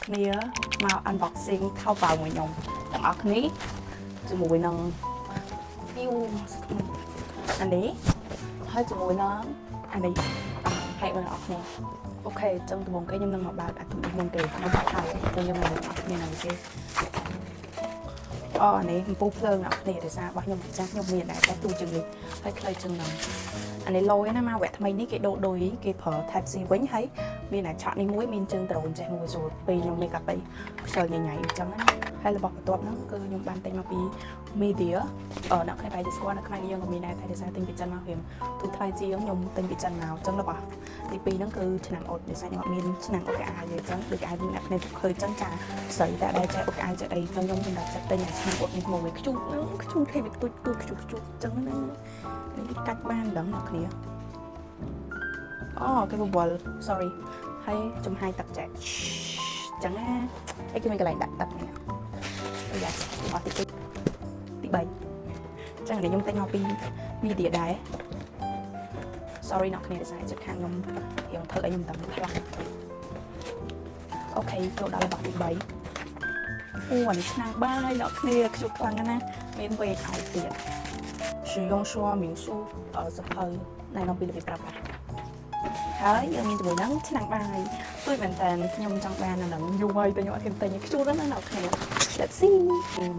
គ្នាមក unboxing Taobao មួយខ្ញុំទាំងអស់គ្នាជាមួយនឹងយូអានេះហើយជាមួយនឹងអានេះហែកមើលអ្នកគ្នា OK ចឹងដំបូងគេខ្ញុំនឹងមកបើកអាទុំនេះមុនគេខ្ញុំបើកហើយចឹងខ្ញុំនឹងអ្នកគ្នានឹងគេអូអានេះអំពូលភ្លើងអ្នកគ្នាដោយសាររបស់ខ្ញុំម្ចាស់ខ្ញុំមានដែរតែទូជាងនេះហើយខ្លីជាងហ្នឹងអានេះលយណាមកវគ្គថ្មីនេះគេដូរដូចគេប្រើ Type C វិញហើយមានអាឆក់នេះមួយមានជើងដ្រូនចេះមួយស្រួលពេលខ្ញុំ make up អីខ្ជិលញញ៉ៃអញ្ចឹងណាហើយរបស់បន្ទាប់ហ្នឹងគឺខ្ញុំបានទិញមកពី Midea អឺអ្នកគ្នាបែរជាស្គាល់នៅខ្មែរយើងក៏មានដែរតែដោយសារទិញពីចិនមករៀងទូថ្លៃជាងខ្ញុំទិញពីចិនមកអញ្ចឹងរបស់ទី2ហ្នឹងគឺឆ្នាំងអ៊ុតដោយសារខ្ញុំអត់មានឆ្នាំងអ៊ុតកៅអៅទេអញ្ចឹងដូចកៅអៅអ្នកគ្នាឃើញអញ្ចឹងចាស្រីតែដែរចេះអ៊ុតកៅអៅចេះអីអញ្ចឹងខ្ញុំសម្រាប់ចិត្តទិញអាឆ្នាំងអ៊ុតនេះមកវាខ្ជូតហ្នឹងខ្ជូតហើយវាទូចទូចខ្ជូតខ្ជូតអញ្ចឹងណានេះកាច់បានដឹងអ្នកគ្នាអូគេបវល់ sorry ហើយចំហាយទឹកចែកអញ្ចឹងណាហើយគេមានកន្លែងដាក់ទឹកនេះអាយ៉ាអត់ទី2ទី3ចឹងនេះខ្ញុំទិញមកពី Midea ដែរ sorry អ្នកគ្នាដោយសារចិត្តខាងខ្ញុំរៀងធ្វើឲ្យខ្ញុំតំខ្លាំង OK ចូលដល់របស់ទី3អូអានេះឆ្នាំងបាយអ្នកគ្នាខ្ជុះខ្លាំងណាស់មានវែកឲ្យទៀត使用说明书អឺសភៅណែនាំពីរបៀបប្រើប្រាស់ហើយយើងមានជាមួយនឹងឆ្នាំងបាយទួយមែនតើខ្ញុំចង់បានអាហ្នឹងយូរហើយតែខ្ញុំអត់ហ៊ានទិញខ្ជុលណាស់អ្នកគ្នា Let's see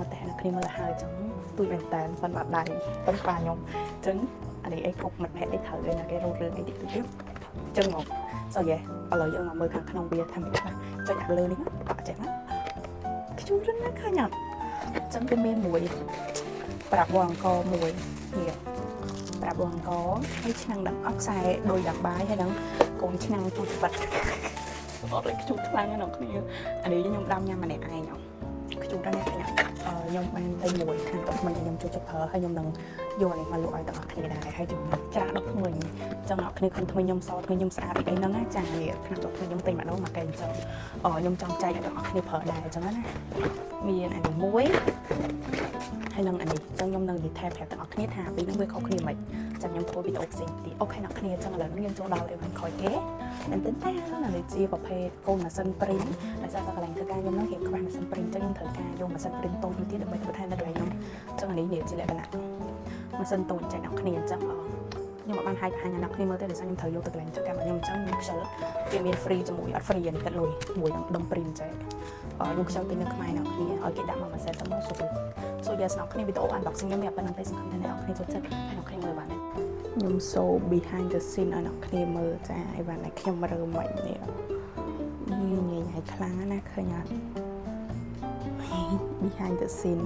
មកតែអ្នកគ្នាមើលឲ្យហើយចឹងទួយមែនតើប៉ុនបាត់ដៃប៉ុនប៉ាខ្ញុំចឹងអានេះអីគ្រប់មិត្តភក្តិអីត្រូវឯណាគេរត់រឿងអីតិចតិចចឹងមក so yeah ឥឡូវយើងមកមើលខាងក្នុងវាថាមិនខ្លះចុចអាលើនេះបាក់ចេះណាខ្ជូរណាស់ឃើញអត់ចឹងវាមានមួយប្រាប់វងកមួយនេះប្រាប់វងកហើយឆ្នាំងដាក់អស់ខ្សែដោយដាក់បាយហើយនឹងកូនឆ្នាំងទូចបាត់អត់លេខ្ជូតខ្លាំងណាស់អ្នកគ្នាអានេះខ្ញុំដាំញ៉ាំម្នាក់ឯងខ្ជូតណាស់ឃើញអត់ខ្ញុំបានទិញមួយខាងទឹកថ្មីខ្ញុំចូលចិត្តប្រើហើយខ្ញុំនឹងយកនេះមកលក់ឲ្យទាំងអស់គ្នាដែរហើយជំច្រាស់ដុសធ្មេញចឹងអ្នកគ្នាឃើញធ្មេញខ្ញុំសធ្មេញខ្ញុំស្អាតអីហ្នឹងណាចានេះថ្នាំដុសធ្មេញខ្ញុំទិញម្ដងមកកែអញ្ចឹងអខ្ញុំចង់ចែកឲ្យទាំងអស់គ្នាប្រើដែរអញ្ចឹងណាមានអានេះមួយហើយនឹងអានេះអញ្ចឹងខ្ញុំនឹងនិយាយថែប្រាប់ទាំងអស់គ្នាថាពីរហ្នឹងវាខុសគ្នាមិនចាំខ្ញុំធ្វើវីដេអូផ្សេងទៀត OK អ្នកគ្នាអញ្ចឹងឥឡូវនេះយើងចូលដល់អីវ៉ាន់ក្រោយគេមែនទែនតានេះជាប្រភេទកូនម៉ាស៊ីន print ដោយសារតែកន្លែងធ្វើការខ្ញុំហ្នឹងរៀងខ្វះម៉ាស៊ីន print អញ្ចឹងខ្ញុំត្រូវការយកម៉ាស៊ីន print តូចមួយទៀតដើម្បីទៅបន្ថែមនៅកន្លែងខ្ញុំអញ្ចឹងអានេះនេះជាលក្ខណៈម៉ាស៊ីនតូចចែកអ្នកគ្នាអញ្ចឹងខ្ញុំអត់បានហាយបង្ហាញអ្នកគ្នាមើលទេដោយសារខ្ញុំត្រូវយកទៅកន្លែងធ្វើការរបស់ខ្ញុំអញ្ចឹងខ្ញុំខ្ជិលវាមាន free ជាមួយអត់ free អានេះគិតលុយមួយនឹងដុំ print ចែកខ្ញុំខ្ជិលទិញនៅខ្មែរអ្នកគ្នាឲ្យគេដាក់មកមួយ set ទៅមកស្រួល So yes អ្នកគ្នាវីដេអូ unboxing ខ្ញុំមានប៉ុណ្្នឹងទេសង្ឃឹមថាអ្នកគ្នាចូលចិត្តហើយអ្នកគ្នាមើលបានខ្ញុំ show behind the scene ឲ្យអ្នកគ្នាមើលចាអីបានតែខ្ញុំរើមិននេះញ៉ៃញ៉ៃខ្លាំងណាស់ឃើញអត់ behind the scene